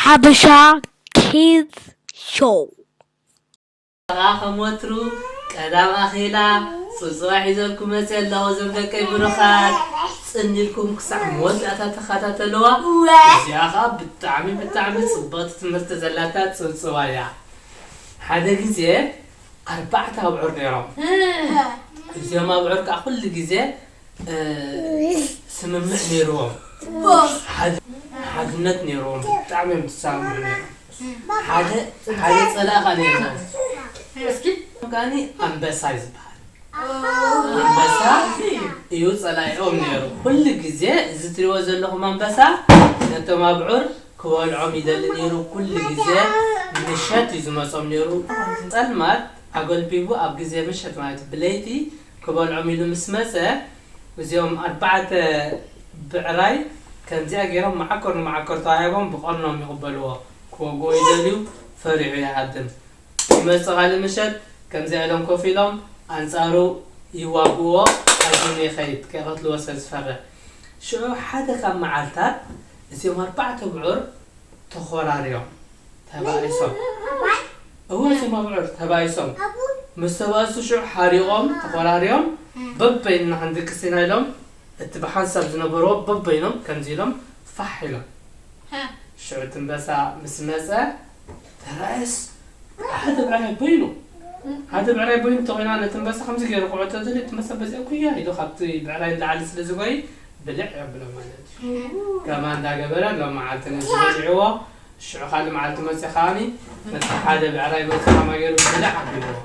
ሓበሻ ኪድስ ሾው። ከኣ ከም ወትሩ ቀዳም ኣኺላ ጽብጽባ ሒዘልኩም መጽየ ኣለኹ። እዞም ደቀይ ብሩኻት ጽን ኢልኩም ክሳዕ መወዳእታ ተኸታተልዋ። እዚኣ ኸኣ ብጣዕሚ ብጣዕሚ ጽብቕቲ ትምህርቲ ዘላታ ጽብጽባ እያ። ሓደ ግዜ ኣርባዕተ ኣብዑር ነይሮም። እዚኦም ኣብዑር ከዓ ኩሉ ግዜ ስምምዕ ነይርዎም፣ ሓድነት ነይርዎም፣ ብጣዕሚ እዮም ዝሰማምዑ ነይሮም። ሓደ ሓደ ፀላኢ ከዓ ነይርዎም። እስኪ ከዓኒ ኣንበሳ እዩ ዝበሃል። ኣንበሳ እዩ ፀላኢኦም ነይሩ። ኩሉ ግዜ እዚ ትሪእዎ ዘለኹም ኣንበሳ ነቶም ኣብዑር ክበልዖም ይደሊ ነይሩ። ኩሉ ግዜ ምሸት እዩ ዝመፆም ነይሩ። ፀልማት ኣጎልቢቡ ኣብ ግዜ ምሸት ማለት እዩ፣ ብለይቲ ክበልዖም ኢሉ ምስ መፀ፣ እዚኦም ኣርባዕተ ብዕራይ ከምዚኣ ገይሮም መዓኮር ንመዓኮር ተዋሂቦም ብቐርኖም ይቕበልዎ። ክወግኦ ይደልዩ፣ ፈሪሑ ይሃድም። ይመፅእ ካልእ ምሸት ከምዚኣ ኢሎም ኮፍ ኢሎም ኣንፃሩ ይዋግእዎ፣ ሃዲሙ ይኸይድ፣ ከይቐትልዎ ስለ ዝፈርሕ። ሽዑ ሓደ ካብ መዓልታት እዚኦም ኣርባዕተ ብዑር ተኾራርዮም ተባኢሶም። እወ እዞም ኣብዑር ተባኢሶም ምስ ተባእሱ ሽዑ ሓሪቖም ተኾራርዮም በበይንና ክንድቅስ ኢና ኢሎም እቲ ብሓንሳብ ዝነበርዎ በበይኖም ከምዚ ኢሎም ፋሕ ኢሎም። ሽዑ እቲ ኣንበሳ ምስ መጸ ተራእየስ ሓደ ብዕራይ በይኑ ሓደ ብዕራይ በይኑ ተኾይና ነቲ ኣንበሳ ከምዚ ገይሩ ክዕቶ ዝብል እቲ ኣንበሳ በዚኣ ኩያ ኢሉ ካብቲ ብዕራይ ንላዕሊ ስለ ዝጎይ ብልዕ የብሎ ማለት እዩ። ከማ እንዳገበረ ሎም መዓልቲ ነዚ በሊዕዎ ሽዑ ካልእ መዓልቲ መፅእ ከዓኒ ነቲ ሓደ ብዕራይ መፅእ ከማ ገይሩ ብልዕ ኣቢልዎ።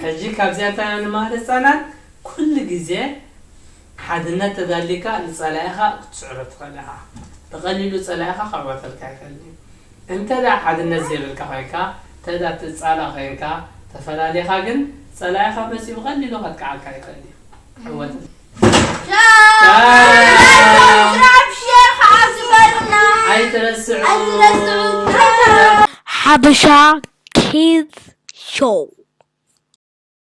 ሕጂ ካብዚኣ እንታይ ኢና ንመሃር ህፃናት? ኩሉ ግዜ ሓድነት ተዳሊካ ንፀላኢኻ ክትስዕሮ ትኽእል ኢኻ። ብቐሊሉ ፀላኢኻ ክዕወተልካ ይኽእል እዩ። እንተ ደኣ ሓድነት ዘይብልካ ኮይንካ፣ እንተ ደኣ ትፃላእ ኮይንካ፣ ተፈላሊኻ ግን ፀላኢኻ መፂኡ ብቐሊሉ ከጥቅዓካ ይኽእል እዩ። ክዕወት ኣይትረስዑ። ሓበሻ ኪድስ ሾው።